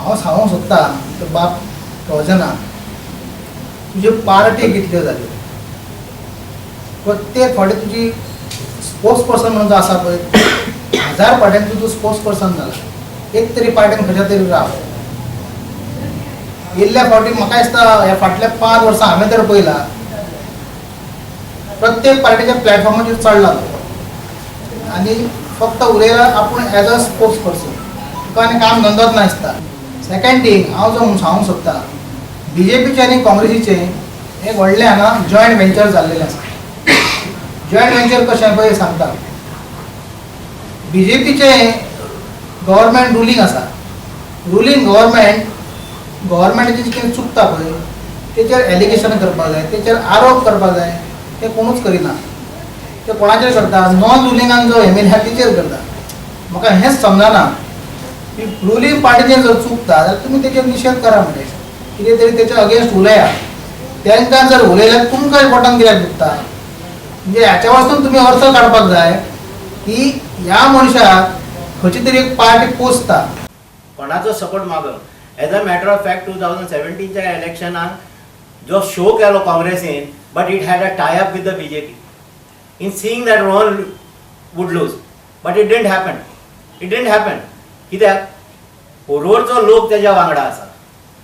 हांव सांगूंक सोदता तर बाब ट्रोजना, तुजे पार्टी कितल्यो जाल्यो, प्रत्येक फावटी तुजी स्पोक्स पर्सन म्हणून जो आसा पळय, हजार पार्ट्यांचो तूं स्पोक्स पर्सन जाला. एक तरी पार्टीन खंयच्या तरी राव. येयल्ल्या फावटी म्हाका दिसता ह्या फाटल्या 5 वर्सां हांवें तर पळयला, प्रत्येक पार्टीच्या प्लॅटफॉर्माचेर चडला तो आनी फक्त उलयला आपूण एज अ स्पोक्स पर्सन. तुका आनी काम धंदोच ना दिसता. सेकंड थींग, हांव जो सांगूंक सोदता, बीजेपीचें आनी काँग्रेसीचें एक व्हडलें हांगा जॉयंट वेंचर जाल्लेलें आसा. जॉयंट वेंचर कशें पळय सांगता. बीजेपीचें गव्हर्मेंट रुलींग आसा. रुलींग गव्हर्मेंट, गव्हर्मेंटाचें कितें चुकता पळय तेचेर एलिगेशन करपाक जाय, तेचेर आरोप करपाक जाय, ते कोणूच करिना. ते कोणाचेर करता? नॉन रुलिंगान जो एम एल ए आसा तेचेर करता. म्हाका हेंच समजना की रुलींग पार्टीचेर जर चुकता जाल्यार तुमी तेचेर निशेध करा, म्हणजे कितें तरी तेच्या अगेन्स्ट उलया. तांकां जर उलयल्यार तुमकां पोटान कित्याक दुखता? म्हणजे ह्याच्या पासून तुमी अर्थ काडपाक जाय की ह्या मनशाक खंयची तरी एक पार्टी पोसता. कोणाचो सपोर्ट मागून, as a matter of fact, 2017च्या इलेक्शनाक जो शो केलो काँग्रेसीन, but it had a tie up with the BJP in seeing that Rohan would lose, but it didn't happen, it didn't happen. कित्याक पोरवरचो लोक तेज्या वांगडा आसा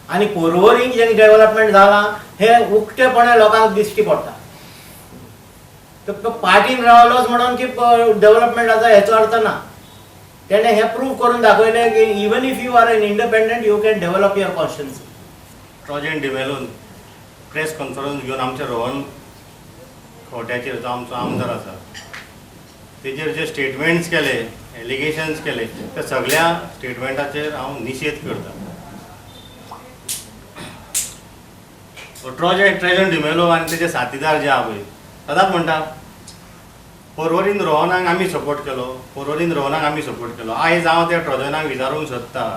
आनी पोरवरींक जें डेव्हलपमेंट जालां हें उक्तेपणे लोकांक दिश्टी पडटा. तो पार्टीन रावलोच म्हणून की डेव्हलपमेंट आसा हेचो अर्थ ना. तेणें हें प्रूव करून दाखयलें की even if you are an independent, you can develop your constituency. Trojan डिमेलोन press conference घेवन आमच्या रोहन खंवट्याचेर, जो आमचो आमदार आसा, तेजेर जे स्टेटमेंट्स केले, एलिगेशन्स केले, त्या सगळ्या स्टेटमेंटाचेर हांव निशेध करता. ट्रोजन डिमेलो आनी तेजे साथीदार जे आहा पळय, सदांच म्हणटा पोरवरीन रोहनाक आमी सपोर्ट केलो, पोरवरीन रोहनाक आमी सपोर्ट केलो. आयज हांव त्या ट्रोजनाक विचारूंक सोदता,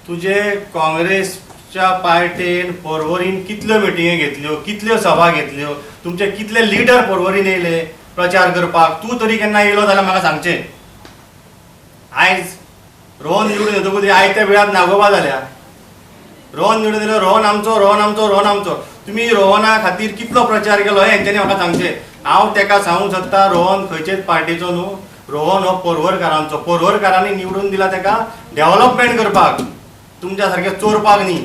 तुजे काँग्रेसच्या पार्टेन पोरवरीन कितल्यो मिटिंगी घेतल्यो, कितल्यो सभा घेतल्यो, तुमचे कितले लिडर पोरवरीन येयले प्रचार करपाक? तूं तरी केन्ना येयलो जाल्यार म्हाका सांगचें. आयज रोहन निवडून येतकूच आयत्या वेळार नागोबा जाल्या. रोहन निवडून येयलो, रोहन आमचो, रोहन आमचो, रोहन आमचो. तुमी रोहना खातीर कितलो प्रचार केलो हें हेंच्यांनी म्हाका सांगचें. हांव तेका सांगूंक सोदता, रोहन खंयचेच पार्टीचो न्हू, रोहन हो पोरवरकारांचो. पोरवरकारांनी निवडून दिला तेका डेव्हलपमेंट करपाक, तुमच्या सारकें चोरपाक न्ही.